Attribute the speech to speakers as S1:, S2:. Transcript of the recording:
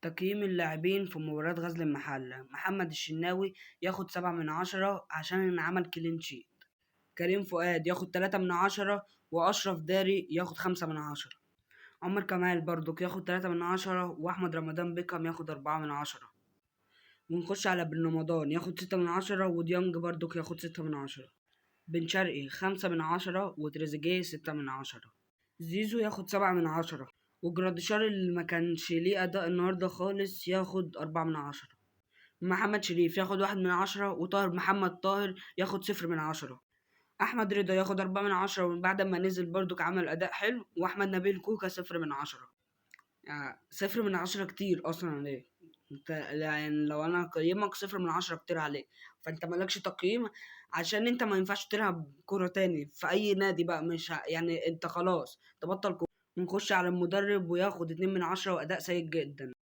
S1: تقييم اللاعبين في مباراة غزل المحلة: محمد الشناوي ياخد 7 من 10 عشان عمل clean sheet. كريم فؤاد ياخد 3 من 10، وأشرف داري ياخد 5 من 10. عمر كمال برضك ياخد 3 من 10، وأحمد رمضان بيكهام ياخد 4 من 10. ونخش على بن رمضان ياخد 6 من 10، وديانج برضك ياخد 6 من 10. بن شرقي 5 من 10، وتريزيجيه 6 من 10. زيزو ياخد 7 من 10، وجراديشار اللي ما كانش ليه أداء النهاردة خالص ياخد 4 من 10. محمد شريف ياخد 1 من 10، وطاهر محمد طاهر ياخد 0 من 10. أحمد رضا ياخد 4 من 10 ومن بعد ما نزل برضك عمل أداء حلو. وأحمد نبيل كوكا 0 من 10. يعني 0 من 10 كتير أصلا عليه انت، يعني لو انا هقيمك 0 من 10 كتير عليك، فانت مالكش تقييم عشان انت ما ينفعش تلعب كورة تاني في اي نادي بقى، مش يعني انت خلاص تبطل كورة. ونخش على المدرب وياخد 2 من 10 وأداء سيء جدا.